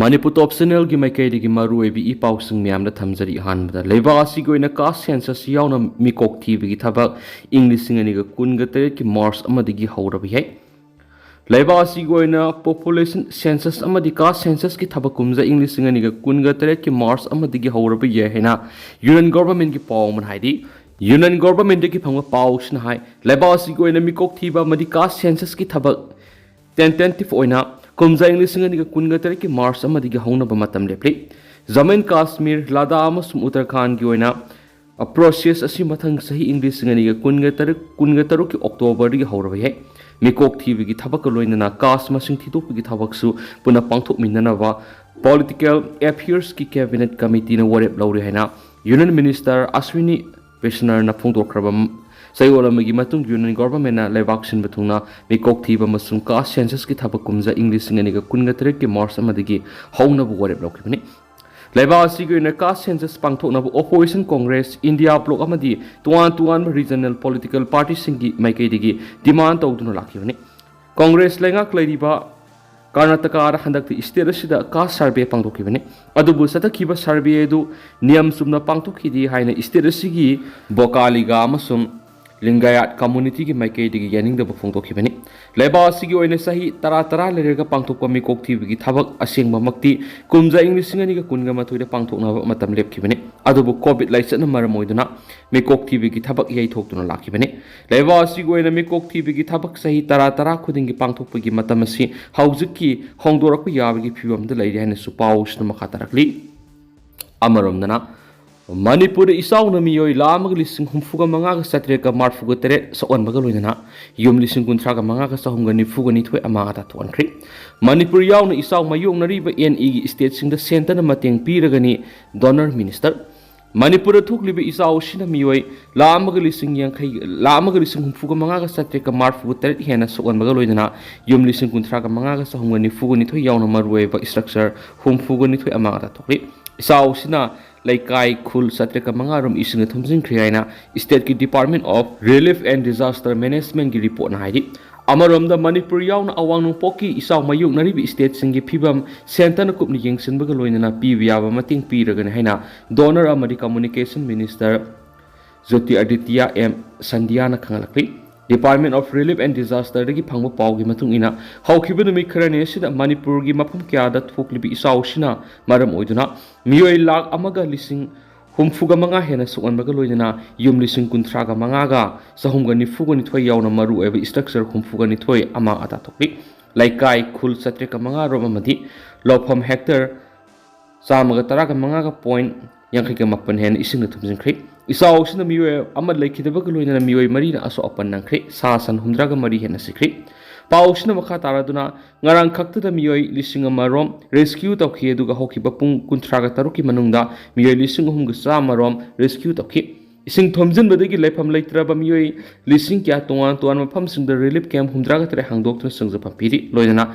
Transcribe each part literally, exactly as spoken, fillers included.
ꯃꯅꯤꯄꯨꯔ ꯇꯣꯞ ꯆꯦꯅꯦꯜꯒꯤ ꯃꯥꯏꯀꯩꯗꯒꯤ ꯃꯔꯨꯑꯣꯏꯕ ꯏ ꯄꯥꯎꯁꯤꯡ ꯃꯌꯥꯝꯗ ꯊꯝꯖꯔꯤ꯫ ꯑꯍꯥꯟꯕꯗ, ꯂꯩꯕꯥꯛ ꯑꯁꯤꯒꯤ ꯑꯣꯏꯅ ꯀꯥꯁ ꯁꯦꯟꯁꯁ ꯌꯥꯎꯅ ꯃꯤꯀꯣꯛ ꯊꯤꯕꯒꯤ ꯊꯕꯛ ꯏꯪ ꯂꯤꯁꯤꯡ ꯑꯅꯤꯒ ꯀꯨꯟꯒ ꯇꯔꯦꯠꯀꯤ ꯃꯥꯔꯆ ꯑꯃꯗꯒꯤ ꯍꯧꯔꯕ ꯌꯥꯏ꯫ ꯂꯩꯕꯥꯛ ꯑꯁꯤꯒꯤ ꯑꯣꯏꯅ ꯄꯣꯄꯨꯂꯦꯁꯟ ꯁꯦꯟꯁꯁ ꯑꯃꯗꯤ ꯀꯥꯁ ꯁꯦꯟꯁꯁꯀꯤ ꯊꯕꯛ ꯀꯨꯝꯖꯥ ꯏꯪ ꯂꯤꯁꯤꯡ ꯑꯅꯤꯒ ꯀꯨꯟꯒ ꯇꯔꯦꯠꯀꯤ ꯃꯥꯔꯆ ꯑꯃꯗꯒꯤ ꯍꯧꯔꯕ ꯌꯥꯏ ꯍꯥꯏꯅ ꯌꯨꯅꯤꯌꯟ ꯒꯣꯚꯔꯟꯃꯦꯟꯠꯀꯤ ꯄꯥꯎ ꯑꯃꯅ ꯍꯥꯏꯗꯤ, ꯌꯨꯅꯤꯌꯟ ꯒꯣꯚꯔꯟꯃꯦꯟꯠꯇꯒꯤ ꯐꯪꯕ ꯄꯥꯎꯁꯤꯅ ꯍꯥꯏ, ꯂꯩꯕꯥꯛ ꯑꯁꯤꯒꯤ ꯑꯣꯏꯅ ꯃꯤꯀꯣꯛ ꯊꯤꯕ ꯑꯃꯗꯤ ꯀꯥꯁ ꯁꯦꯟꯁꯁꯀꯤ ꯊꯕꯛ ꯇꯦꯟꯇꯦꯇꯤꯚ ꯑꯣꯏꯅ ꯀꯨꯝꯖꯥ ꯏꯪ ꯂꯤꯁꯤꯡ ꯑꯅꯤꯒ ꯀꯨꯟꯒ ꯇꯔꯦꯠꯀꯤ ꯃꯥꯔꯆ ꯑꯃꯗꯒꯤ ꯍꯧꯅꯕ ꯃꯇꯝ ꯂꯦꯞꯂꯤ꯫ ꯖꯃꯨ ꯑꯦꯟ ꯀꯥꯁꯃꯤꯔ, ꯂꯗꯥꯈ ꯑꯃꯁꯨꯡ ꯎꯠꯇꯔꯈꯥꯟꯗꯒꯤ ꯑꯣꯏꯅ ꯄ꯭ꯔꯣꯁꯦꯁ ꯑꯁꯤ ꯃꯊꯪ ꯆꯍꯤ ꯏꯪ ꯂꯤꯁꯤꯡ ꯑꯅꯤꯒ ꯀꯨꯟꯒ ꯇꯔꯨꯛ, ꯀꯨꯟꯒ ꯇꯔꯨꯛꯀꯤ ꯑꯣꯛꯇꯣꯕꯔꯗꯒꯤ ꯍꯧꯔꯕ ꯌꯥꯏ꯫ ꯃꯤꯀꯣꯛ ꯊꯤꯕꯒꯤ ꯊꯕꯛꯀ ꯂꯣꯏꯅꯅ ꯀꯥꯁ ꯃꯁꯤꯡ ꯊꯤꯗꯣꯛꯄꯒꯤ ꯊꯕꯛꯁꯨ ꯄꯨꯟꯅ ꯄꯥꯡꯊꯣꯛꯃꯤꯟꯅꯅꯕ ꯄꯣꯂꯤꯇꯤꯀꯦꯜ ꯑꯦꯐꯤꯌꯔꯁꯀꯤ ꯀꯦꯕꯤꯅꯦꯠ ꯀꯃꯤꯇꯤꯅ ꯋꯥꯔꯦꯞ ꯂꯧꯔꯦ ꯍꯥꯏꯅ ꯌꯨꯅꯤꯌꯟ ꯃꯤꯅꯤꯁꯇꯔ ꯑꯁ꯭ꯋꯤꯅꯤ ꯕꯦꯁꯅꯔꯅ ꯐꯣꯡꯗꯣꯛꯈ꯭ꯔꯕ ꯆꯌꯣꯜ ꯑꯃꯒꯤ ꯃꯇꯨꯡ ꯌꯨꯅꯤꯌꯟ ꯒꯣꯚꯔꯟꯃꯦꯟꯠꯅ ꯂꯩꯕꯥꯛ ꯁꯤꯟꯕ ꯊꯨꯡꯅ ꯃꯤꯀꯣꯛ ꯊꯤꯕ ꯑꯃꯁꯨꯡ ꯀꯥꯁ ꯁꯦꯟꯁꯁꯀꯤ ꯊꯕꯛ ꯀꯨꯝꯖꯥ ꯏꯪ ꯂꯤꯁꯤꯡ ꯑꯅꯤꯒ ꯀꯨꯟꯒ ꯇꯔꯦꯠꯀꯤ ꯃꯥꯔꯆ ꯑꯃꯗꯒꯤ ꯍꯧꯅꯕ ꯋꯥꯔꯦꯞ ꯂꯧꯈꯤꯕꯅꯤ꯫ ꯂꯩꯕꯥꯛ ꯑꯁꯤꯒꯤ ꯑꯣꯏꯅ ꯀꯥꯁ ꯁꯦꯟꯁꯁ ꯄꯥꯡꯊꯣꯛꯅꯕ ꯑꯣꯄꯣꯖꯤꯁꯟ ꯀꯣꯡꯒ꯭ꯔꯦꯁ, ꯏꯟꯗꯤꯌꯥ ꯕ꯭ꯂꯣꯛ ꯑꯃꯗꯤ ꯇꯣꯉꯥꯟ ꯇꯣꯉꯥꯟꯕ ꯔꯤꯖꯅꯦꯜ ꯄꯣꯂꯤꯇꯤꯀꯦꯜ ꯄꯥꯔꯇꯤꯁꯤꯡꯒꯤ ꯃꯥꯏꯀꯩꯗꯒꯤ ꯗꯤꯃꯥꯟ ꯇꯧꯗꯨꯅ ꯂꯥꯛꯈꯤꯕꯅꯤ꯫ ꯀꯣꯡꯒ꯭ꯔꯦꯁ ꯂꯩꯉꯥꯛ ꯂꯩꯔꯤꯕ ꯀꯔꯅꯥꯇꯀꯥꯗ ꯍꯟꯗꯛꯇꯤ ꯁ꯭ꯇꯦꯠ ꯑꯁꯤꯗ ꯀꯥꯁ ꯁꯔꯚꯦ ꯄꯥꯡꯊꯣꯛꯈꯤꯕꯅꯤ꯫ ꯑꯗꯨꯕꯨ ꯆꯠꯊꯈꯤꯕ ꯁꯔꯚꯦ ꯑꯗꯨ ꯅꯤꯌꯝ ꯆꯨꯝꯅ ꯄꯥꯡꯊꯣꯛꯈꯤꯗꯦ ꯍꯥꯏꯅ ꯁ꯭ꯇꯦꯠ ꯑꯁꯤꯒꯤ ꯕꯣꯀꯥꯂꯤꯒꯥ ꯑꯃꯁꯨꯡ ꯂꯤꯡꯒꯥꯌꯥꯠ ꯀꯝꯃꯨꯅꯤꯇꯤꯒꯤ ꯃꯥꯏꯀꯩꯗꯒꯤ ꯌꯥꯅꯤꯡꯗꯕ ꯐꯣꯡꯗꯣꯛꯈꯤꯕꯅꯤ꯫ ꯂꯩꯕꯥꯛ ꯑꯁꯤꯒꯤ ꯑꯣꯏꯅ ꯆꯍꯤ ꯇꯔꯥ ꯇꯔꯥ ꯂꯩꯔꯒ ꯄꯥꯡꯊꯣꯛꯄ ꯃꯤꯀꯣꯛ ꯊꯤꯕꯒꯤ ꯊꯕꯛ ꯑꯁꯦꯡꯕꯃꯛꯇꯤ ꯀꯨꯝꯖꯥ ꯏꯪ ꯂꯤꯁꯤꯡ ꯑꯅꯤꯒ ꯀꯨꯟꯒ ꯃꯥꯊꯣꯏꯗ ꯄꯥꯡꯊꯣꯛꯅꯕ ꯃꯇꯝ ꯂꯦꯞꯈꯤꯕꯅꯤ꯫ ꯑꯗꯨꯕꯨ ꯀꯣꯚꯤꯗ ꯂꯥꯏꯆꯠꯅ ꯃꯔꯝ ꯑꯣꯏꯗꯨꯅ ꯃꯤꯀꯣꯛ ꯊꯤꯕꯒꯤ ꯊꯕꯛ ꯌꯩꯊꯣꯛꯇꯨꯅ ꯂꯥꯛꯈꯤꯕꯅꯤ꯫ ꯂꯩꯕꯥꯛ ꯑꯁꯤꯒꯤ ꯑꯣꯏꯅ ꯃꯤꯀꯣꯛ ꯊꯤꯕꯒꯤ ꯊꯕꯛ ꯆꯍꯤ ꯇꯔꯥ ꯇꯔꯥ ꯈꯨꯗꯤꯡꯒꯤ ꯄꯥꯡꯊꯣꯛꯄꯒꯤ ꯃꯇꯝ ꯑꯁꯤ ꯍꯧꯖꯤꯛꯀꯤ ꯍꯣꯡꯗꯣꯔꯛꯄ ꯌꯥꯕꯒꯤ ꯐꯤꯕꯝꯗ ꯂꯩꯔꯦ ꯍꯥꯏꯅꯁꯨ ꯄꯥꯎꯁꯤꯅ ꯃꯈꯥ ꯇꯥꯔꯛꯂꯤ꯫ ꯑꯃꯔꯣꯝꯗꯅ, ꯃꯅꯤꯄꯨꯔꯗ ꯏꯆꯥꯎꯅ ꯃꯤꯑꯣꯏ ꯂꯥꯈ ꯑꯃꯒ ꯂꯤꯁꯤꯡ ꯍꯨꯝꯐꯨꯒ ꯃꯉꯥꯒ ꯆꯥꯇ꯭ꯔꯦꯠꯀ ꯃꯔꯐꯨꯒ ꯇꯔꯦꯠ ꯁꯣꯛꯍꯟꯕꯒ ꯂꯣꯏꯅꯅ ꯌꯨꯝ ꯂꯤꯁꯤꯡ ꯀꯨꯟꯊ꯭ꯔꯥꯒ ꯃꯉꯥꯒ ꯆꯍꯨꯝꯒ ꯅꯤꯐꯨꯒ ꯅꯤꯊꯣꯏ ꯑꯃꯥꯡ ꯑꯇꯥ ꯊꯣꯛꯍꯟꯈ꯭ꯔꯦ꯫ ꯃꯅꯤꯄꯨꯔ ꯌꯥꯎꯅ ꯏꯆꯥꯎ ꯃꯥꯌꯣꯛꯅꯔꯤꯕ ꯑꯦꯟ ꯏꯒꯤ ꯁ꯭ꯇꯦꯠꯁꯤꯡꯗ ꯁꯦꯟꯇꯔꯅ ꯃꯇꯦꯡ ꯄꯤꯔꯒꯅꯤ, ꯗꯣꯅꯔ ꯃꯤꯅꯤꯁꯇꯔ꯫ ꯃꯅꯤꯄꯨꯔꯗ ꯊꯣꯛꯂꯤꯕ ꯏꯆꯥꯎ ꯑꯁꯤꯅ ꯃꯤꯑꯣꯏ ꯂꯥꯈ ꯑꯃꯒ ꯂꯤꯁꯤꯡ ꯌꯥꯡꯈꯩ, ꯂꯥꯈ ꯑꯃꯒ ꯂꯤꯁꯤꯡ ꯍꯨꯝꯐꯨꯒ ꯃꯉꯥꯒ ꯆꯥꯇ꯭ꯔꯦꯠꯀ ꯃꯔꯐꯨ ꯇꯔꯦꯠ ꯍꯦꯟꯅ ꯁꯣꯛꯍꯟꯕꯒ ꯂꯣꯏꯅꯅ ꯌꯨꯝ ꯂꯤꯁꯤꯡ ꯀꯨꯟꯊ꯭ꯔꯥꯒ ꯃꯉꯥꯒ ꯆꯍꯨꯝꯒ ꯅꯤꯐꯨꯒ ꯅꯤꯊꯣꯏ ꯌꯥꯎꯅ ꯃꯔꯨꯑꯣꯏꯕ ꯏꯁꯇ꯭ꯔꯛꯆꯔ ꯍꯨꯝꯐꯨꯒ ꯅꯤꯊꯣꯏ ꯑꯃꯥꯡ ꯑꯇꯥ ꯊꯣꯛꯂꯤ꯫ ꯏꯆꯥꯎ ꯑꯁꯤꯅ ꯂꯩꯀꯥꯏ, ꯈꯨꯜ ꯆꯥꯇ꯭ꯔꯦꯠꯀ ꯃꯉꯥ ꯔꯣꯝ ꯏꯁꯤꯡꯅ ꯊꯨꯝꯖꯤꯟꯈ꯭ꯔꯦ ꯍꯥꯏꯅ ꯁ꯭ꯇꯦꯠꯀꯤ Department of Relief and Disaster Managementꯀꯤ ꯔꯤꯄꯣꯔꯠꯅ ꯍꯥꯏꯔꯤ꯫ ꯑꯃꯔꯣꯝꯗ, ꯃꯅꯤꯄꯨꯔ ꯌꯥꯎꯅ ꯑꯋꯥꯡ ꯅꯣꯡꯄꯣꯛꯀꯤ ꯏꯆꯥꯎ ꯃꯥꯌꯣꯛꯅꯔꯤꯕ stateꯁꯤꯡꯒꯤ ꯐꯤꯕꯝ centreꯅ ꯀꯨꯞꯅ ꯌꯦꯡꯁꯤꯟꯕꯒ ꯂꯣꯏꯅꯅ ꯄꯤꯕ ꯌꯥꯕ ꯃꯇꯦꯡ ꯄꯤꯔꯒꯅꯤ ꯍꯥꯏꯅ Donor ꯑꯃꯗꯤ Communication Minister Jyotiraditya M ꯁꯟꯙ꯭ꯌꯥꯅ ꯈꯪꯍꯜꯂꯛꯂꯤ꯫ Department of Relief and Disasterꯗꯒꯤ ꯐꯪꯕ ꯄꯥꯎꯒꯤ ꯃꯇꯨꯡ ꯏꯟꯅ, ꯍꯧꯈꯤꯕ ꯅꯨꯃꯤꯠ ꯈꯔꯅꯤ ꯑꯁꯤꯗ ꯃꯅꯤꯄꯨꯔꯒꯤ ꯃꯐꯝ ꯀꯌꯥꯗ ꯊꯣꯛꯂꯤꯕ ꯏꯆꯥꯎꯁꯤꯅ ꯃꯔꯝ ꯑꯣꯏꯗꯨꯅ ꯃꯤꯑꯣꯏ ꯂꯥꯈ ꯑꯃꯒ ꯂꯤꯁꯤꯡ ꯍꯨꯝꯐꯨꯒ ꯃꯉꯥ ꯍꯦꯟꯅ ꯁꯣꯛꯍꯟꯕꯒ ꯂꯣꯏꯅꯅ ꯌꯨꯝ ꯂꯤꯁꯤꯡ ꯀꯨꯟꯊ꯭ꯔꯥꯒ ꯃꯉꯥꯒ ꯆꯍꯨꯝꯒ ꯅꯤꯐꯨꯒ ꯅꯤꯊꯣꯏ ꯌꯥꯎꯅ ꯃꯔꯨꯑꯣꯏꯕ structure ꯍꯨꯝꯐꯨꯒ ꯅꯤꯊꯣꯏ ꯑꯃꯥꯡ ꯑꯇꯥ ꯊꯣꯛꯂꯤ꯫ ꯂꯩꯀꯥꯏ ꯈꯨꯜ ꯆꯥꯇ꯭ꯔꯦꯠꯀ ꯃꯉꯥ ꯔꯣꯝ ꯑꯃꯗꯤ ꯂꯧꯐꯝ hectare ꯆꯥꯝꯃꯒ ꯇꯔꯥꯒ ꯃꯉꯥꯒ point ꯌꯥꯡꯈꯩꯒ ꯃꯥꯄꯟ ꯍꯦꯟꯅ ꯏꯁꯤꯡꯅ ꯊꯨꯝꯖꯤꯟꯈ꯭ꯔꯤ꯫ ꯏꯆꯥꯎ ꯑꯁꯤꯅ ꯃꯤꯑꯣꯏ ꯑꯃ ꯂꯩꯈꯤꯗꯕꯒ ꯂꯣꯏꯅꯅ ꯃꯤꯑꯣꯏ ꯃꯔꯤꯅ ꯑꯁꯣꯛ ꯑꯄꯟ ꯅꯪꯈ꯭ꯔꯤ꯫ ꯁꯥ ꯁꯟ ꯍꯨꯝꯗ꯭ꯔꯥꯒ ꯃꯔꯤ ꯍꯦꯟꯅ ꯁꯤꯈ꯭ꯔꯤ꯫ ꯄꯥꯎ ꯑꯁꯤꯅ ꯃꯈꯥ ꯇꯥꯔꯗꯨꯅ, ꯉꯔꯥꯡ ꯈꯛꯇꯗ ꯃꯤꯑꯣꯏ ꯂꯤꯁꯤꯡ ꯑꯃ ꯔꯣꯝ rescue ꯇꯧꯈꯤ, ꯑꯗꯨꯒ ꯍꯧꯈꯤꯕ ꯄꯨꯡ ꯀꯨꯟꯊ꯭ꯔꯥꯒ ꯇꯔꯨꯛꯀꯤ ꯃꯅꯨꯡꯗ ꯃꯤꯑꯣꯏ ꯂꯤꯁꯤꯡ ꯑꯍꯨꯝꯒ ꯆꯥꯝꯃ ꯔꯣꯝ rescue ꯇꯧꯈꯤ꯫ ꯏꯁꯤꯡ ꯊꯨꯝꯖꯤꯟꯕꯗꯒꯤ ꯂꯩꯐꯝ ꯂꯩꯇ꯭ꯔꯕ ꯃꯤꯑꯣꯏ ꯂꯤꯁꯤꯡ ꯀꯌꯥ ꯇꯣꯉꯥꯟ ꯇꯣꯉꯥꯟꯕ ꯃꯐꯝꯁꯤꯡꯗ relief camp ꯍꯨꯝꯗ꯭ꯔꯥꯒ ꯇꯔꯦꯠ ꯍꯥꯡꯗꯣꯛꯇꯨꯅ ꯆꯪꯖꯐꯝ ꯄꯤꯔꯤ꯫ ꯂꯣꯏꯅꯅ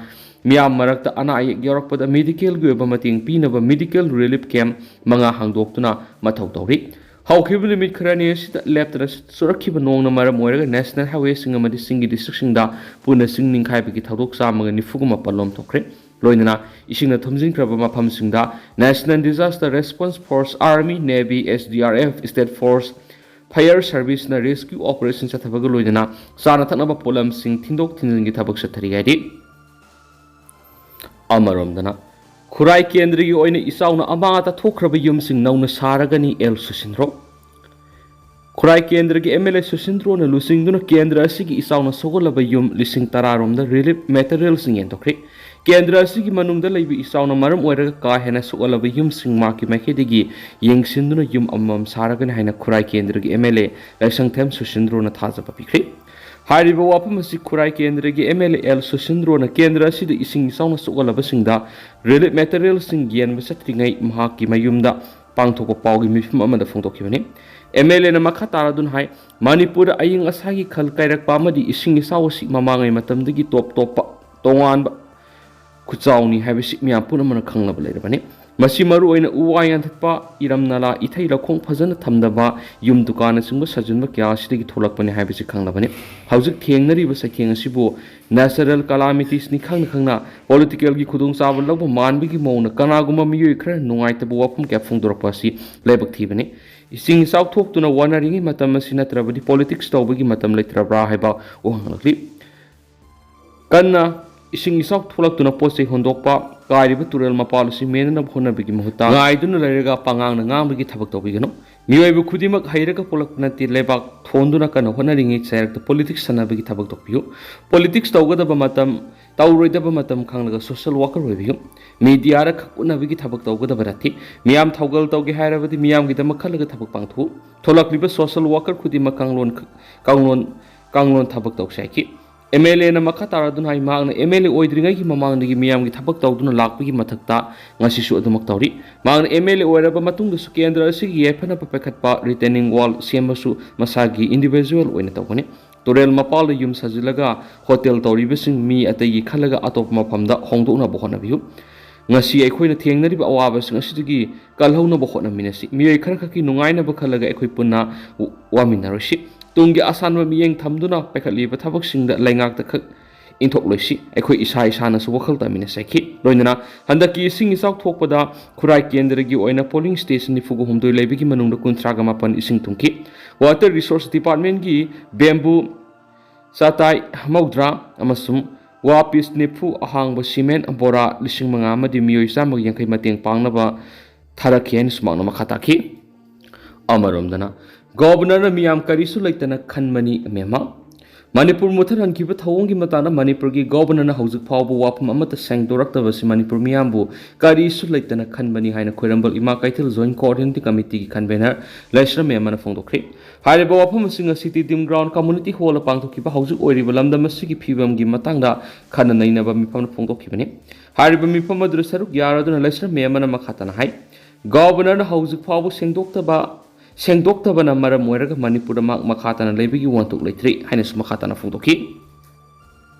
ꯃꯤꯌꯥꯝ ꯃꯔꯛꯇ ꯑꯅꯥ ꯑꯌꯦꯛ ꯌꯥꯎꯔꯛꯄꯗ medicalꯒꯤ ꯑꯣꯏꯕ ꯃꯇꯦꯡ ꯄꯤꯅꯕ medical relief camp ꯃꯉꯥ ꯍꯥꯡꯗꯣꯛꯇꯨꯅ ꯃꯊꯧ ꯇꯧꯔꯤ꯫ ꯍꯧꯈꯤꯕ ꯅꯨꯃꯤꯠ ꯈꯔꯅꯤ ꯑꯁꯤꯗ ꯂꯦꯞꯇꯅ ꯆꯨꯔꯛꯈꯤꯕ ꯅꯣꯡꯅ ꯃꯔꯝ ꯑꯣꯏꯔꯒ national highwayꯁꯤꯡ ꯑꯃꯗꯤ ꯆꯤꯡꯒꯤ districtꯁꯤꯡꯗ ꯄꯨꯟꯅ ꯆꯤꯡ ꯅꯤꯡꯈꯥꯏꯕꯒꯤ ꯊꯧꯗꯣꯛ ꯆꯥꯝꯃꯒ ꯅꯤꯐꯨꯒ ꯃꯥꯄꯜ ꯂꯣꯝ ꯊꯣꯛꯈ꯭ꯔꯦ꯫ ꯂꯣꯏꯅꯅ ꯏꯁꯤꯡꯅ ꯊꯨꯝꯖꯤꯟꯈ꯭ꯔꯕ ꯃꯐꯝꯁꯤꯡꯗ National Disaster Response Force, Army, Navy, S D R F, State Force, Fire Serviceꯅ rescue operation ꯆꯠꯊꯕꯒ ꯂꯣꯏꯅꯅ ꯆꯥꯅ ꯊꯛꯅꯕ ꯄꯣꯠꯂꯝꯁꯤꯡ ꯊꯤꯟꯗꯣꯛ ꯊꯤꯟꯖꯤꯟꯒꯤ ꯊꯕꯛ ꯆꯠꯊꯔꯤ ꯍꯥꯏꯔꯤ꯫ ꯑꯃꯔꯣꯝꯗꯅ, ꯈꯨꯔꯥꯏ ꯀꯦꯟꯗ꯭ꯔꯒꯤ ꯑꯣꯏꯅ ꯏꯆꯥꯎꯅ ꯑꯃꯥꯡ ꯑꯇꯥ ꯊꯣꯛꯈ꯭ꯔꯕ ꯌꯨꯝꯁꯤꯡ ꯅꯧꯅ ꯁꯥꯔꯒꯅꯤ, ꯑꯦꯜ ꯁꯨꯁꯤꯟꯗ꯭ꯔꯣ꯫ ꯈꯨꯔꯥꯏ ꯀꯦꯟꯗ꯭ꯔꯒꯤ M L A ꯁꯨꯁꯤꯟꯗ꯭ꯔꯣꯅ ꯂꯨꯆꯤꯡꯗꯨꯅ ꯀꯦꯟꯗ꯭ꯔ ꯑꯁꯤꯒꯤ ꯏꯆꯥꯎꯅ ꯁꯣꯛꯍꯜꯂꯕ ꯌꯨꯝ ꯂꯤꯁꯤꯡ ꯇꯔꯥ ꯔꯣꯝꯗ relief materialꯁꯤꯡ ꯌꯦꯟꯊꯣꯛꯈ꯭ꯔꯦ꯫ ꯀꯦꯟꯗ꯭ꯔ ꯑꯁꯤꯒꯤ ꯃꯅꯨꯡꯗ ꯂꯩꯕ ꯏꯆꯥꯎꯅ ꯃꯔꯝ ꯑꯣꯏꯔꯒ ꯀꯥ ꯍꯦꯟꯅ ꯁꯣꯛꯍꯜꯂꯕ ꯌꯨꯝꯁꯤꯡ ꯃꯍꯥꯛꯀꯤ ꯃꯥꯏꯀꯩꯗꯒꯤ ꯌꯦꯡꯁꯤꯟꯗꯨꯅ ꯌꯨꯝ ꯑꯃꯃꯝ ꯁꯥꯔꯒꯅꯤ ꯍꯥꯏꯅ ꯈꯨꯔꯥꯏ ꯀꯦꯟꯗ꯭ꯔꯒꯤ M L A ꯂꯥꯏꯁꯪꯊꯦꯝ ꯁꯨꯁꯤꯟꯗ꯭ꯔꯣꯅ ꯊꯥꯖꯕ ꯄꯤꯈ꯭ꯔꯦ꯫ ꯍꯥꯏꯔꯤꯕ ꯋꯥꯐꯝ ꯑꯁꯤ ꯈꯨꯔꯥꯏ ꯀꯦꯟꯗ꯭ꯔꯒꯤ M L A ꯑꯦꯜ ꯁꯨꯁꯤꯟꯗ꯭ꯔꯣꯅ ꯀꯦꯟꯗ꯭ꯔ ꯑꯁꯤꯗ ꯏꯁꯤꯡ ꯏꯆꯥꯎꯅ ꯁꯣꯛꯍꯜꯂꯕꯁꯤꯡꯗ relief materialꯁꯤꯡ ꯌꯦꯟꯕ ꯆꯠꯇ꯭ꯔꯤꯉꯩ ꯃꯍꯥꯛꯀꯤ ꯃꯌꯨꯝꯗ ꯄꯥꯡꯊꯣꯛꯄ ꯄꯥꯎꯒꯤ ꯃꯤꯐꯝ ꯑꯃꯗ ꯐꯣꯡꯗꯣꯛꯈꯤꯕꯅꯤ꯫ M L Aꯅ ꯃꯈꯥ ꯇꯥꯔꯗꯨꯅ ꯍꯥꯏ, ꯃꯅꯤꯄꯨꯔꯗ ꯑꯏꯪ ꯑꯁꯥꯒꯤ ꯈꯜ ꯀꯥꯏꯔꯛꯄ ꯑꯃꯗꯤ ꯏꯁꯤꯡ ꯏꯆꯥꯎ ꯑꯁꯤ ꯃꯃꯥꯡꯉꯩ ꯃꯇꯝꯗꯒꯤ ꯇꯣꯞ ꯇꯣꯞꯄ ꯇꯣꯉꯥꯟꯕ ꯈꯨꯆꯥꯎꯅꯤ ꯍꯥꯏꯕꯁꯤ ꯃꯤꯌꯥꯝ ꯄꯨꯝꯅꯃꯛꯅ ꯈꯪꯅꯕ ꯂꯩꯔꯕꯅꯤ꯫ ꯃꯁꯤ ꯃꯔꯨꯑꯣꯏꯅ ꯎ ꯋꯥ ꯌꯥꯟꯊꯠꯄ, ꯏꯔꯝ ꯅꯂꯥ, ꯏꯊꯩ ꯂꯧꯈꯣꯡ ꯐꯖꯅ ꯊꯝꯗꯕ, ꯌꯨꯝ ꯗꯨꯀꯥꯟꯅꯆꯤꯡꯕ ꯁꯥꯖꯤꯟꯕ ꯀꯌꯥ ꯑꯁꯤꯗꯒꯤ ꯊꯣꯛꯂꯛꯄꯅꯤ ꯍꯥꯏꯕꯁꯤ ꯈꯪꯂꯕꯅꯤ꯫ ꯍꯧꯖꯤꯛ ꯊꯦꯡꯅꯔꯤꯕ ꯆꯩꯊꯦꯡ ꯑꯁꯤꯕꯨ natural calamities ꯅꯤ ꯈꯪꯅ ꯈꯪꯅ politicalꯒꯤ ꯈꯨꯗꯣꯡꯆꯥꯕ ꯂꯧꯕ ꯃꯥꯟꯕꯒꯤ ꯃꯑꯣꯡꯗ ꯀꯅꯥꯒꯨꯝꯕ ꯃꯤꯑꯣꯏ ꯈꯔ ꯅꯨꯡꯉꯥꯏꯇꯕ ꯋꯥꯐꯝ ꯀꯌꯥ ꯐꯣꯡꯗꯣꯔꯛꯄ ꯑꯁꯤ ꯂꯥꯏꯕꯛ ꯊꯤꯕꯅꯤ꯫ ꯏꯁꯤꯡ ꯏꯆꯥꯎ ꯊꯣꯛꯇꯨꯅ ꯋꯥꯅꯔꯤꯉꯩ ꯃꯇꯝ ꯑꯁꯤ ꯅꯠꯇ꯭ꯔꯕꯗꯤ politics ꯇꯧꯕꯒꯤ ꯃꯇꯝ ꯂꯩꯇ꯭ꯔꯕ꯭ꯔꯥ ꯍꯥꯏꯕ ꯋꯥꯍꯪ ꯍꯪꯂꯛꯂꯤ꯫ ꯀꯟꯅ ꯏꯁꯤꯡ ꯏꯆꯥꯎ ꯊꯣꯛꯂꯛꯇꯨꯅ ꯄꯣꯠ ꯆꯩ ꯍꯣꯟꯗꯣꯛꯄ, ꯀꯥꯏꯔꯤꯕ ꯇꯨꯔꯦꯜ ꯃꯄꯥꯜ ꯑꯁꯤ ꯃꯦꯟꯅꯅꯕ ꯍꯣꯠꯅꯕꯒꯤ ꯃꯍꯨꯠꯇ ꯉꯥꯏꯗꯨꯅ ꯂꯩꯔꯒ ꯄꯉꯥꯡꯅ ꯉꯥꯡꯕꯒꯤ ꯊꯕꯛ ꯇꯧꯕꯤꯒꯅꯨ꯫ ꯃꯤꯑꯣꯏꯕ ꯈꯨꯗꯤꯡꯃꯛ ꯍꯩꯔꯒ ꯄꯣꯛꯂꯛꯄ ꯅꯠꯇꯦ꯫ ꯂꯩꯕꯥꯛ ꯊꯣꯟꯗꯨꯅ ꯀꯟꯅ ꯍꯣꯠꯅꯔꯤꯉꯩ ꯆꯩꯔꯛꯇ politics ꯁꯥꯟꯅꯕꯒꯤ ꯊꯕꯛ ꯇꯧꯕꯤꯌꯨ꯫ Politics ꯇꯧꯒꯗꯕ ꯃꯇꯝ, ꯇꯧꯔꯣꯏꯗꯕ ꯃꯇꯝ ꯈꯪꯂꯒ social worker ꯑꯣꯏꯕꯤꯌꯨ꯫ Mediaꯗ ꯈꯛ ꯎꯠꯅꯕꯒꯤ ꯊꯕꯛ ꯇꯧꯒꯗꯕ ꯅꯠꯇꯦ꯫ ꯃꯤꯌꯥꯝ ꯊꯧꯒꯜ ꯇꯧꯒꯦ ꯍꯥꯏꯔꯕꯗꯤ ꯃꯤꯌꯥꯝꯒꯤꯗꯃꯛ ꯈꯜꯂꯒ ꯊꯕꯛ ꯄꯥꯡꯊꯣꯛꯎ꯫ ꯊꯣꯛꯂꯛꯂꯤꯕ social worker ꯈꯨꯗꯤꯡꯃꯛ ꯀꯥꯡꯂꯣꯟ, ꯀꯥꯡꯂꯣꯟ, ꯀꯥꯡꯂꯣꯟ ꯊꯕꯛ ꯇꯧꯁꯤ ꯍꯥꯏꯈꯤ꯫ MLAꯅ ꯃꯈꯥ ꯇꯥꯔꯗꯨꯅ ꯍꯥꯏ, ꯃꯍꯥꯛꯅ MLA ꯑꯣꯏꯗ꯭ꯔꯤꯉꯩꯒꯤ ꯃꯃꯥꯡꯗꯒꯤ ꯃꯤꯌꯥꯝꯒꯤ ꯊꯕꯛ ꯇꯧꯗꯨꯅ ꯂꯥꯛꯄꯒꯤ ꯃꯊꯛꯇ ꯉꯁꯤꯁꯨ ꯑꯗꯨꯃꯛ ꯇꯧꯔꯤ꯫ ꯃꯍꯥꯛꯅ MLA ꯑꯣꯏꯔꯕ ꯃꯇꯨꯡꯗꯁꯨ ꯀꯦꯟꯗ꯭ꯔ ꯑꯁꯤꯒꯤ ꯌꯥꯏꯐꯅꯕ ꯄꯥꯏꯈꯠꯄ retaining wall ꯁꯦꯝꯕꯁꯨ ꯃꯁꯥꯒꯤ individual ꯑꯣꯏꯅ ꯇꯧꯒꯅꯤ꯫ ꯇꯨꯔꯦꯜ ꯃꯄꯥꯜꯗ ꯌꯨꯝ ꯁꯥꯖꯤꯜꯂꯒ ꯍꯣꯇꯦꯜ ꯇꯧꯔꯤꯕꯁꯤꯡ ꯃꯤ ꯑꯇꯩꯒꯤ ꯈꯜꯂꯒ ꯑꯇꯣꯞꯄ ꯃꯐꯝꯗ ꯍꯣꯡꯗꯣꯛꯅꯕ ꯍꯣꯠꯅꯕꯤꯌꯨ꯫ ꯉꯁꯤ ꯑꯩꯈꯣꯏꯅ ꯊꯦꯡꯅꯔꯤꯕ ꯑꯋꯥꯕꯁꯤꯡ ꯑꯁꯤꯗꯒꯤ ꯀꯜꯍꯧꯅꯕ ꯍꯣꯠꯅꯃꯤꯟꯅꯁꯤ꯫ ꯃꯤꯑꯣꯏ ꯈꯔꯈꯛꯀꯤ ꯅꯨꯡꯉꯥꯏꯅꯕ ꯈꯜꯂꯒ ꯑꯩꯈꯣꯏ ꯄꯨꯟꯅ ꯋꯥꯃꯤꯟꯅꯔꯣꯏꯁꯤ꯫ ꯇꯨꯡꯒꯤ ꯑꯁꯥꯟꯕ ꯃꯤꯠꯌꯦꯡ ꯊꯝꯗꯨꯅ ꯄꯥꯏꯈꯠꯂꯤꯕ ꯊꯕꯛꯁꯤꯡꯗ ꯂꯩꯉꯥꯛꯇ ꯈꯛ ꯏꯟꯊꯣꯛꯂꯣꯏꯁꯤ꯫ ꯑꯩꯈꯣꯏ ꯏꯁꯥ ꯏꯁꯥꯅꯁꯨ ꯋꯥꯈꯜ ꯇꯥꯃꯤꯟꯅꯁꯤ ꯍꯥꯏꯈꯤ꯫ ꯂꯣꯏꯅꯅ ꯍꯟꯗꯛꯀꯤ ꯏꯁꯤꯡ ꯏꯆꯥꯎ ꯊꯣꯛꯄꯗ ꯈꯨꯔꯥꯏ ꯀꯦꯟꯗ꯭ꯔꯒꯤ ꯑꯣꯏꯅ polling station ꯅꯤꯐꯨꯒ ꯍꯨꯝꯗꯣꯏ ꯂꯩꯕꯒꯤ ꯃꯅꯨꯡꯗ ꯀꯨꯟꯊ꯭ꯔꯥꯒ ꯃꯥꯄꯟ ꯏꯁꯤꯡ ꯊꯨꯝꯈꯤ꯫ Water Resource Departmentꯀꯤ bamboo ꯆꯥꯇꯥꯏ ꯃꯧꯗ꯭ꯔꯥ ꯑꯃꯁꯨꯡ ꯋꯥ piece ꯅꯤꯐꯨ, ꯑꯍꯥꯡꯕ cement ꯕꯣꯔꯥ ꯂꯤꯁꯤꯡ ꯃꯉꯥ ꯑꯃꯗꯤ ꯃꯤꯑꯣꯏ ꯆꯥꯝꯃꯒ ꯌꯥꯡꯈꯩ ꯃꯇꯦꯡ ꯄꯥꯡꯅꯕ ꯊꯥꯔꯛꯈꯤ ꯍꯥꯏꯅ ꯁꯨꯃꯥꯡꯅ ꯃꯈꯥ ꯇꯥꯈꯤ꯫ ꯑꯃꯔꯣꯝꯗꯅ, Governorꯅ ꯃꯤꯌꯥꯝ ꯀꯔꯤꯁꯨ ꯂꯩꯇꯅ ꯈꯟꯕꯅꯤ ꯃꯦꯝꯃ꯫ ꯃꯅꯤꯄꯨꯔ ꯃꯨꯠꯊꯠꯍꯟꯈꯤꯕ ꯊꯧꯑꯣꯡꯒꯤ ꯃꯇꯥꯡꯗ ꯃꯅꯤꯄꯨꯔꯒꯤ Governorꯅ ꯍꯧꯖꯤꯛ ꯐꯥꯎꯕ ꯋꯥꯐꯝ ꯑꯃꯠꯇ ꯁꯦꯡꯗꯣꯔꯛꯇꯕꯁꯤ ꯃꯅꯤꯄꯨꯔ ꯃꯤꯌꯥꯝꯕꯨ ꯀꯔꯤꯁꯨ ꯂꯩꯇꯅ ꯈꯟꯕꯅꯤ ꯍꯥꯏꯅ ꯈꯣꯏꯔꯝꯕ ꯏꯃꯥ ꯀꯩꯊꯦꯜ Joint Coordinating Committeeꯒꯤ convener ꯂꯩꯁ꯭ꯔꯝ ꯃꯦꯝꯃꯅ ꯐꯣꯡꯗꯣꯛꯈ꯭ꯔꯦ꯫ ꯍꯥꯏꯔꯤꯕ ꯋꯥꯐꯝ ꯑꯁꯤ ꯉꯁꯤ Tedim Ground Community Hallꯗ ꯄꯥꯡꯊꯣꯛꯈꯤꯕ ꯍꯧꯖꯤꯛ ꯑꯣꯏꯔꯤꯕ ꯂꯝꯗꯝ ꯑꯁꯤꯒꯤ ꯐꯤꯕꯝꯒꯤ ꯃꯇꯥꯡꯗ ꯈꯟꯅ ꯅꯩꯅꯕ ꯃꯤꯐꯝꯅ ꯐꯣꯡꯗꯣꯛꯈꯤꯕꯅꯤ꯫ ꯍꯥꯏꯔꯤꯕ ꯃꯤꯐꯝ ꯑꯗꯨꯗ ꯁꯔꯨꯛ ꯌꯥꯔꯗꯨꯅ ꯂꯩꯁ꯭ꯔꯝ ꯃꯦꯝꯃꯅ ꯃꯈꯥ ꯇꯥꯅ ꯍꯥꯏ, Governorꯅ ꯍꯧꯖꯤꯛ ꯐꯥꯎꯕ ꯁꯦꯡꯗꯣꯛꯇꯕ, ꯁꯦꯡꯗꯣꯛꯇꯕꯅ ꯃꯔꯝ ꯑꯣꯏꯔꯒ ꯃꯅꯤꯄꯨꯔꯗ ꯃꯍꯥꯛ ꯃꯈꯥ ꯇꯥꯅ ꯂꯩꯕꯒꯤ ꯋꯥꯍꯟꯊꯣꯛ ꯂꯩꯇ꯭ꯔꯤ ꯍꯥꯏꯅꯁꯨ ꯃꯈꯥ ꯇꯥꯅ ꯐꯣꯡꯗꯣꯛꯈꯤ꯫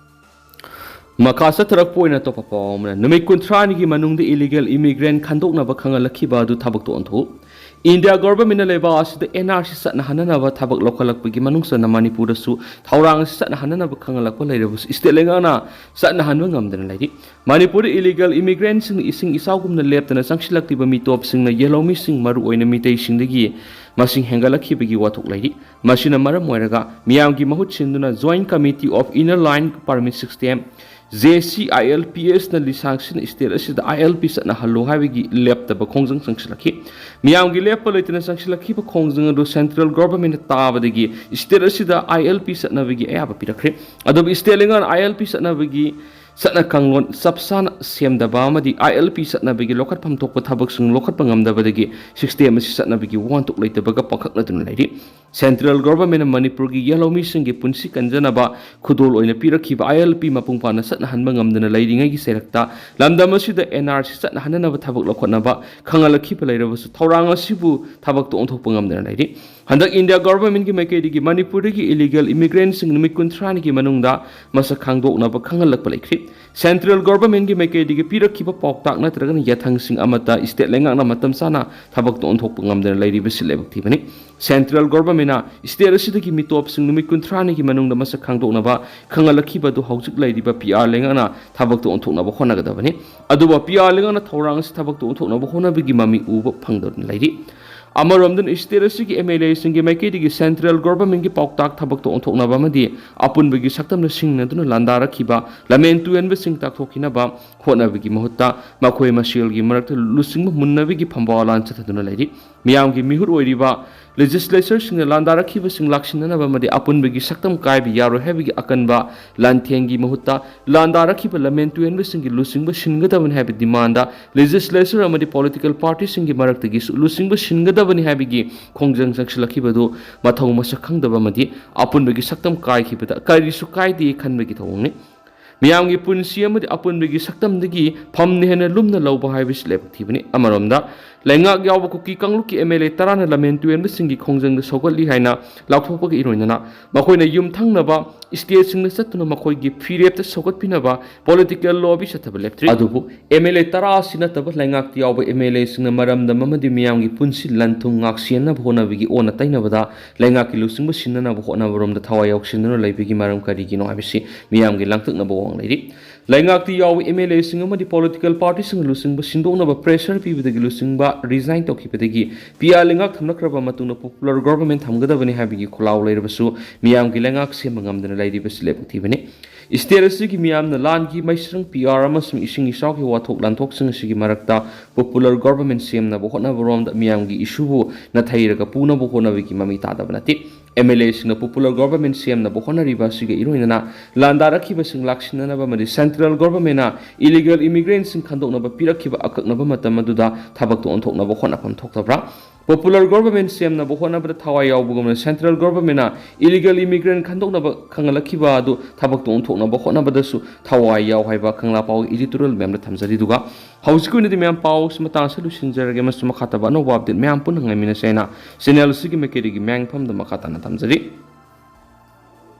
ꯃꯈꯥ ꯆꯠꯊꯔꯛꯄ ꯑꯣꯏꯅ ꯑꯇꯣꯞꯄ ꯄꯥꯎ ꯑꯃꯅ, ꯅꯨꯃꯤꯠ ꯀꯨꯟꯊ꯭ꯔꯥꯅꯤꯒꯤ ꯃꯅꯨꯡꯗ illegal immigrant ꯈꯟꯗꯣꯛꯅꯕ ꯈꯪꯍꯜꯂꯛꯈꯤꯕ ꯑꯗꯨ ꯊꯕꯛꯇ ꯑꯣꯟꯊꯣꯛꯎ꯫ ꯏꯟꯗꯤꯌꯥ ꯒꯣꯚꯔꯟꯃꯦꯟꯠꯅ ꯂꯩꯕꯥꯛ ꯑꯁꯤꯗ NRC ꯆꯠꯅꯍꯟꯅꯅꯕ ꯊꯕꯛ ꯂꯧꯈꯠꯂꯛꯄꯒꯤ ꯃꯅꯨꯡ ꯆꯟꯅ ꯃꯅꯤꯄꯨꯔꯗꯁꯨ ꯊꯧꯔꯥꯡ ꯑꯁꯤ ꯆꯠꯅꯍꯟꯅꯅꯕ ꯈꯪꯍꯜꯂꯛꯄ ꯂꯩꯔꯕꯁꯨ, ꯏꯁꯇꯦꯠ ꯂꯩꯉꯥꯛꯅ ꯆꯠꯅꯍꯟꯕ ꯉꯝꯗꯅ ꯂꯩꯔꯤ꯫ ꯃꯅꯤꯄꯨꯔꯗ illegal immigrantꯁꯤꯡꯅ ꯏꯁꯤꯡ ꯏꯆꯥꯎꯒꯨꯝꯅ ꯂꯦꯞꯇꯅ ꯆꯪꯁꯤꯜꯂꯛꯂꯤꯕ ꯃꯤꯇꯣꯞꯁꯤꯡꯅ ꯌꯦꯜꯍꯧꯃꯤꯁꯤꯡ, ꯃꯔꯨꯑꯣꯏꯅ ꯃꯤꯇꯩꯁꯤꯡꯗꯒꯤ, ꯃꯁꯤꯡ ꯍꯦꯟꯒꯠꯂꯛꯈꯤꯕꯒꯤ ꯋꯥꯊꯣꯛ ꯂꯩꯔꯤ꯫ ꯃꯁꯤꯅ ꯃꯔꯝ ꯑꯣꯏꯔꯒ ꯃꯤꯌꯥꯝꯒꯤ ꯃꯍꯨꯠ ꯁꯤꯟꯗꯨꯅ Joint Committee of Inner Line Permit System, JCILPSꯅ ꯂꯤꯁꯥꯡꯁꯤꯟꯅ ꯏꯁꯇꯦꯠ ꯑꯁꯤꯗ ILP ꯆꯠꯅꯍꯜꯂꯨ ꯍꯥꯏꯕꯒꯤ ꯂꯦꯞꯇꯕ ꯈꯣꯡꯖꯪ ꯆꯪꯁꯤꯜꯂꯛꯈꯤ꯫ ꯃꯤꯌꯥꯝꯒꯤ ꯂꯦꯞꯄ ꯂꯩꯇꯅ ꯆꯪꯁꯤꯜꯂꯛꯈꯤꯕ ꯈꯣꯡꯖꯪ ꯑꯗꯨ ꯁꯦꯟꯇ꯭ꯔꯦꯜ ꯒꯣꯚꯔꯟꯃꯦꯟꯠꯅ ꯇꯥꯕꯗꯒꯤ ꯏꯁꯇꯦꯠ ꯑꯁꯤꯗ ILP ꯆꯠꯅꯕꯒꯤ ꯑꯌꯥꯕ ꯄꯤꯔꯛꯈ꯭ꯔꯦ꯫ ꯑꯗꯨꯕꯨ ꯏꯁꯇꯦꯠ ꯂꯩꯉꯥꯛꯅ ILP ꯆꯠꯅꯕꯒꯤ ꯆꯠꯅ ꯀꯥꯡꯂꯣꯟ ꯆꯞ ꯆꯥꯅ ꯁꯦꯝꯗꯕ ꯑꯃꯗꯤ ILP ꯆꯠꯅꯕꯒꯤ ꯂꯧꯈꯠꯐꯝ ꯊꯣꯛꯄ ꯊꯕꯛꯁꯤꯡ ꯂꯧꯈꯠꯄ ꯉꯝꯗꯕꯗꯒꯤ system ꯑꯁꯤ ꯆꯠꯅꯕꯒꯤ ꯋꯥꯍꯟꯊꯣꯛ ꯂꯩꯇꯕꯒ ꯄꯥꯡꯈꯛꯅꯗꯨꯅ ꯂꯩꯔꯤ꯫ ꯁꯦꯟꯇ꯭ꯔꯦꯜ ꯒꯣꯚꯔꯟꯃꯦꯟꯠꯅ ꯃꯅꯤꯄꯨꯔꯒꯤ ꯌꯦꯜꯍꯧꯃꯤꯁꯤꯡꯒꯤ ꯄꯨꯟꯁꯤ ꯀꯟꯖꯅꯕ ꯈꯨꯗꯣꯜ ꯑꯣꯏꯅ ꯄꯤꯔꯛꯈꯤꯕ ILP ꯃꯄꯨꯡ ꯐꯥꯅ ꯆꯠꯅꯍꯟꯕ ꯉꯝꯗꯅ ꯂꯩꯔꯤꯉꯩꯒꯤ ꯆꯩꯔꯛꯇ ꯂꯝꯗꯝ ꯑꯁꯤꯗ NRC ꯆꯠꯅꯍꯟꯅꯅꯕ ꯊꯕꯛ ꯂꯧꯈꯠꯅꯕ ꯈꯪꯍꯜꯂꯛꯈꯤꯕ ꯂꯩꯔꯕꯁꯨ, ꯊꯧꯔꯥꯡ ꯑꯁꯤꯕꯨ ꯊꯕꯛꯇ ꯑꯣꯟꯊꯣꯛꯄ ꯉꯝꯗꯅ ꯂꯩꯔꯤ꯫ ꯍꯟꯗꯛ ꯏꯟꯗꯤꯌꯥ ꯒꯣꯚꯔꯟꯃꯦꯟꯠꯀꯤ ꯃꯥꯏꯀꯩꯗꯒꯤ ꯃꯅꯤꯄꯨꯔꯗꯒꯤ illegal immigrantꯁꯤꯡ ꯅꯨꯃꯤꯠ ꯀꯨꯟꯊ꯭ꯔꯥꯅꯤꯒꯤ ꯃꯅꯨꯡꯗ ꯃꯁꯛ ꯈꯪꯗꯣꯛꯅꯕ ꯈꯪꯍꯜꯂꯛꯄ ꯂꯩꯈ꯭ꯔꯤ꯫ ꯁꯦꯟꯇ꯭ꯔꯦꯜ ꯒꯣꯚꯔꯟꯃꯦꯟꯠꯀꯤ ꯃꯥꯏꯀꯩꯗꯒꯤ ꯄꯤꯔꯛꯈꯤꯕ ꯄꯥꯎꯇꯥꯛ ꯅꯠꯇ꯭ꯔꯒꯅ ꯌꯥꯊꯪꯁꯤꯡ ꯑꯃꯠꯇ ꯏꯁꯇꯦꯠ ꯂꯩꯉꯥꯛꯅ ꯃꯇꯝ ꯆꯥꯅ ꯊꯕꯛꯇ ꯑꯣꯟꯊꯣꯛꯄ ꯉꯝꯗꯅ ꯂꯩꯔꯤꯕꯁꯤ ꯂꯥꯏꯕꯛ ꯊꯤꯕꯅꯤ꯫ ꯁꯦꯟꯇ꯭ꯔꯦꯜ ꯒꯣꯚꯔꯟꯃꯦꯟꯠꯅ ꯏꯁꯇꯦꯠ ꯑꯁꯤꯗꯒꯤ ꯃꯤꯇꯣꯞꯁꯤꯡ ꯅꯨꯃꯤꯠ ꯀꯨꯟꯊ꯭ꯔꯥꯅꯤꯒꯤ ꯃꯅꯨꯡꯗ ꯃꯁꯛ ꯈꯪꯗꯣꯛꯅꯕ ꯈꯪꯍꯜꯂꯛꯈꯤꯕ ꯑꯗꯨ ꯍꯧꯖꯤꯛ ꯂꯩꯔꯤꯕ PR ꯂꯩꯉꯥꯛꯅ ꯊꯕꯛꯇ ꯑꯣꯟꯊꯣꯛꯅꯕ ꯍꯣꯠꯅꯒꯗꯕꯅꯤ꯫ ꯑꯗꯨꯕꯨ PR ꯂꯩꯉꯥꯛꯅ ꯊꯧꯔꯥꯡ ꯑꯁꯤ ꯊꯕꯛꯇ ꯑꯣꯟꯊꯣꯛꯅꯕ ꯍꯣꯠꯅꯕꯒꯤ ꯃꯃꯤ ꯎꯕ ꯐꯪꯗꯅ ꯂꯩꯔꯤ꯫ ꯑꯃꯔꯣꯝꯗꯅ, ꯏꯁꯇꯦꯠ ꯑꯁꯤꯒꯤ MLAꯁꯤꯡꯒꯤ ꯃꯥꯏꯀꯩꯗꯒꯤ ꯁꯦꯟꯇ꯭ꯔꯦꯜ ꯒꯣꯚꯔꯟꯃꯦꯟꯠꯀꯤ ꯄꯥꯎꯇꯥꯛ ꯊꯕꯛꯇ ꯑꯣꯟꯊꯣꯛꯅꯕ ꯑꯃꯗꯤ ꯑꯄꯨꯟꯕꯒꯤ ꯁꯛꯇꯝꯅ ꯁꯤꯡꯅꯗꯨꯅ ꯂꯥꯟꯗꯥꯔꯛꯈꯤꯕ ꯂꯝꯍꯦꯟ ꯇꯨꯍꯦꯟꯕꯁꯤꯡ ꯇꯥꯛꯊꯣꯛꯈꯤꯅꯕ ꯍꯣꯠꯅꯕꯒꯤ ꯃꯍꯨꯠꯇ, ꯃꯈꯣꯏ ꯃꯁꯦꯜꯒꯤ ꯃꯔꯛꯇ ꯂꯨꯆꯤꯡꯕ ꯃꯨꯟꯅꯕꯒꯤ ꯐꯝꯕꯥꯜ ꯂꯥꯟ ꯆꯠꯊꯗꯨꯅ ꯂꯩꯔꯤ꯫ ꯃꯤꯌꯥꯝꯒꯤ ꯃꯤꯍꯨꯠ ꯑꯣꯏꯔꯤꯕ legislatorꯁꯤꯡꯅ ꯂꯥꯟꯗꯥꯔꯛꯈꯤꯕꯁꯤꯡ ꯂꯥꯛꯁꯤꯟꯅꯅꯕ ꯑꯃꯗꯤ ꯑꯄꯨꯟꯕꯒꯤ ꯁꯛꯇꯝ ꯀꯥꯏꯕ ꯌꯥꯔꯣꯏ ꯍꯥꯏꯕꯒꯤ ꯑꯀꯟꯕ ꯂꯥꯟꯊꯦꯡꯒꯤ ꯃꯍꯨꯠꯇ, ꯂꯥꯟꯗꯥꯔꯛꯈꯤꯕ ꯂꯝꯍꯦꯟ ꯇꯨꯍꯦꯟꯕꯁꯤꯡꯒꯤ ꯂꯨꯆꯤꯡꯕ ꯁꯤꯟꯒꯗꯕꯅꯤ ꯍꯥꯏꯕ demandꯗ legislator ꯑꯃꯗꯤ political partyꯁꯤꯡꯒꯤ ꯃꯔꯛꯇꯒꯤꯁꯨ ꯂꯨꯆꯤꯡꯕ ꯁꯤꯟꯒꯗꯕꯅꯤ ꯍꯥꯏꯕꯒꯤ ꯈꯣꯡꯖꯪ ꯆꯪꯁꯤꯜꯂꯛꯈꯤꯕꯗꯨ ꯃꯊꯧ ꯃꯁꯛ ꯈꯪꯗꯕ ꯑꯃꯗꯤ ꯑꯄꯨꯟꯕꯒꯤ ꯁꯛꯇꯝ ꯀꯥꯏꯈꯤꯕꯗ ꯀꯔꯤꯁꯨ ꯀꯥꯏꯗꯦ ꯈꯟꯕꯒꯤ ꯊꯧꯑꯣꯡꯅꯤ꯫ ꯃꯤꯌꯥꯝꯒꯤ ꯄꯨꯟꯁꯤ ꯑꯃꯗꯤ ꯑꯄꯨꯟꯕꯒꯤ ꯁꯛꯇꯝꯗꯒꯤ ꯐꯝꯅ ꯍꯦꯟꯅ ꯂꯨꯝꯅ ꯂꯧꯕ ꯍꯥꯏꯕꯁꯤ ꯂꯥꯏꯕꯛ ꯊꯤꯕꯅꯤ꯫ ꯑꯃꯔꯣꯝꯗ, ꯂꯩꯉꯥꯛ ꯌꯥꯎꯕ ꯀꯨꯀꯤ ꯀꯥꯡꯂꯨꯞꯀꯤ M L A ꯇꯔꯥꯅ ꯂꯝꯍꯦꯟ ꯇꯨꯍꯦꯟꯕꯁꯤꯡꯒꯤ ꯈꯣꯡꯖꯪꯗ ꯁꯧꯒꯠꯂꯤ ꯍꯥꯏꯅ ꯂꯥꯎꯊꯣꯛꯄꯒ ꯏꯔꯣꯏꯅꯅ ꯃꯈꯣꯏꯅ ꯌꯨꯝꯊꯪꯅꯕ stateꯁꯤꯡꯗ ꯆꯠꯇꯨꯅ ꯃꯈꯣꯏꯒꯤ ꯐꯤꯔꯦꯞꯇ ꯁꯧꯒꯠꯄꯤꯅꯕ political lobby ꯆꯠꯊꯕ ꯂꯦꯞꯇ꯭ꯔꯤ꯫ ꯑꯗꯨꯕꯨ M L A ꯇꯔꯥ ꯑꯁꯤ ꯅꯠꯇꯕ ꯂꯩꯉꯥꯛꯇ ꯌꯥꯎꯕ M L Aꯁꯤꯡꯅ ꯃꯔꯝꯗꯝ ꯑꯃꯗꯤ ꯃꯤꯌꯥꯝꯒꯤ ꯄꯨꯟꯁꯤ ꯂꯟ ꯊꯨꯝ ꯉꯥꯛꯁꯦꯟꯅꯕ ꯍꯣꯠꯅꯕꯒꯤ ꯑꯣꯟꯅ ꯇꯩꯅꯕꯗ ꯂꯩꯉꯥꯛꯀꯤ ꯂꯨꯆꯤꯡꯕ ꯁꯤꯟꯅꯅꯕ ꯍꯣꯠꯅꯕꯔꯣꯝꯗ ꯊꯋꯥꯏ ꯌꯥꯎꯁꯤꯟꯗꯨꯅ ꯂꯩꯕꯒꯤ ꯃꯔꯝ ꯀꯔꯤꯒꯤꯅꯣ ꯍꯥꯏꯕꯁꯤ ꯃꯤꯌꯥꯝꯒꯤ ꯂꯥꯡꯇꯛꯅꯕ ꯋꯥꯡ ꯂꯩꯔꯤ꯫ ꯂꯩꯉꯥꯛꯇ ꯌꯥꯎꯕ M L Aꯁꯤꯡ ꯑꯃꯗꯤ political partyꯁꯤꯡꯅ ꯂꯨꯆꯤꯡꯕ ꯁꯤꯟꯗꯣꯛꯅꯕ pressure ꯄꯤꯕꯗꯒꯤ ꯂꯨꯆꯤꯡꯕ resign ꯇꯧꯈꯤꯕꯗꯒꯤ P R ꯂꯩꯉꯥꯛ ꯊꯝꯂꯛꯈ꯭ꯔꯕ ꯃꯇꯨꯡꯗ popular government ꯊꯝꯒꯗꯕꯅꯤ ꯍꯥꯏꯕꯒꯤ ꯈꯣꯜꯂꯥꯎ ꯂꯩꯔꯕꯁꯨ ꯃꯤꯌꯥꯝꯒꯤ ꯂꯩꯉꯥꯛ ꯁꯦꯝꯕ ꯉꯝꯗꯅ ꯂꯩꯔꯤꯕꯁꯤ ꯂꯥꯏꯕꯛ ꯊꯤꯕꯅꯤ꯫ State ꯑꯁꯤꯒꯤ ꯃꯤꯌꯥꯝꯅ ꯂꯥꯟꯒꯤ ꯃꯩꯁꯤꯔꯪ, P R ꯑꯃꯁꯨꯡ ꯏꯁꯤꯡ ꯏꯆꯥꯎꯒꯤ ꯋꯥꯊꯣꯛ ꯂꯥꯟꯊꯣꯛꯁꯤꯡ ꯑꯁꯤꯒꯤ ꯃꯔꯛꯇ popular government ꯁꯦꯝꯅꯕ ꯍꯣꯠꯅꯕꯔꯣꯝꯗ ꯃꯤꯌꯥꯝꯒꯤ issue ꯕꯨ ꯅꯥꯊꯩꯔꯒ ꯄꯨꯅꯕ ꯍꯣꯠꯅꯕꯒꯤ ꯃꯃꯤ ꯇꯥꯗꯕ ꯅꯠꯇꯦ꯫ M L Aꯁꯤꯡꯅ popular government ꯁꯦꯝꯅꯕ ꯍꯣꯠꯅꯔꯤꯕ ꯑꯁꯤꯒ ꯏꯔꯣꯏꯅꯅ ꯂꯥꯟꯗꯥꯔꯛꯈꯤꯕꯁꯤꯡ ꯂꯥꯛꯁꯤꯟꯅꯅꯕ ꯑꯃꯗꯤ central governmentꯅ illegal immigrantꯁꯤꯡ ꯈꯟꯗꯣꯛꯅꯕ ꯄꯤꯔꯛꯈꯤꯕ ꯑꯀꯛꯅꯕ ꯃꯇꯝ ꯑꯗꯨꯗ ꯊꯕꯛꯇ ꯑꯣꯟꯊꯣꯛꯅꯕ ꯍꯣꯠꯅꯐꯝ ꯊꯣꯛꯇꯕ꯭ꯔꯥ? Popular government ꯁꯦꯝꯅꯕ ꯍꯣꯠꯅꯕꯗ ꯊꯋꯥꯏ ꯌꯥꯎꯕꯒꯨꯝꯅ central governmentꯅ illegal immigrant ꯈꯟꯗꯣꯛꯅꯕ ꯈꯪꯍꯜꯂꯛꯈꯤꯕ ꯑꯗꯨ ꯊꯕꯛꯇ ꯑꯣꯟꯊꯣꯛꯅꯕ ꯍꯣꯠꯅꯕꯗꯁꯨ ꯊꯋꯥꯏ ꯌꯥꯎ ꯍꯥꯏꯕ ꯀꯪꯂꯥ ꯄꯥꯎ editorial ꯃꯌꯥꯝꯗ ꯊꯝꯖꯔꯤꯗꯨꯒ ꯍꯧꯖꯤꯛꯀꯤ ꯑꯣꯏꯅꯗꯤ ꯃꯌꯥꯝ ꯄꯥꯎꯁꯤ ꯃꯇꯥꯡ ꯑꯁꯤꯗ ꯂꯣꯏꯁꯤꯟꯖꯔꯒꯦ ꯑꯃꯁꯨꯡ ꯃꯈꯥ ꯇꯥꯕ ꯑꯅꯧꯕ update ꯃꯌꯥꯝ ꯄꯨꯟꯅ ꯉꯥꯏꯃꯤꯟꯅꯁꯦ ꯍꯥꯏꯅ channel ꯑꯁꯤꯒꯤ ꯃꯥꯏꯀꯩꯗꯒꯤ ꯃꯌꯥꯝꯒꯤ ꯃꯐꯝꯗ ꯃꯈꯥ ꯇꯥꯅ ꯊꯝꯖꯔꯤ꯫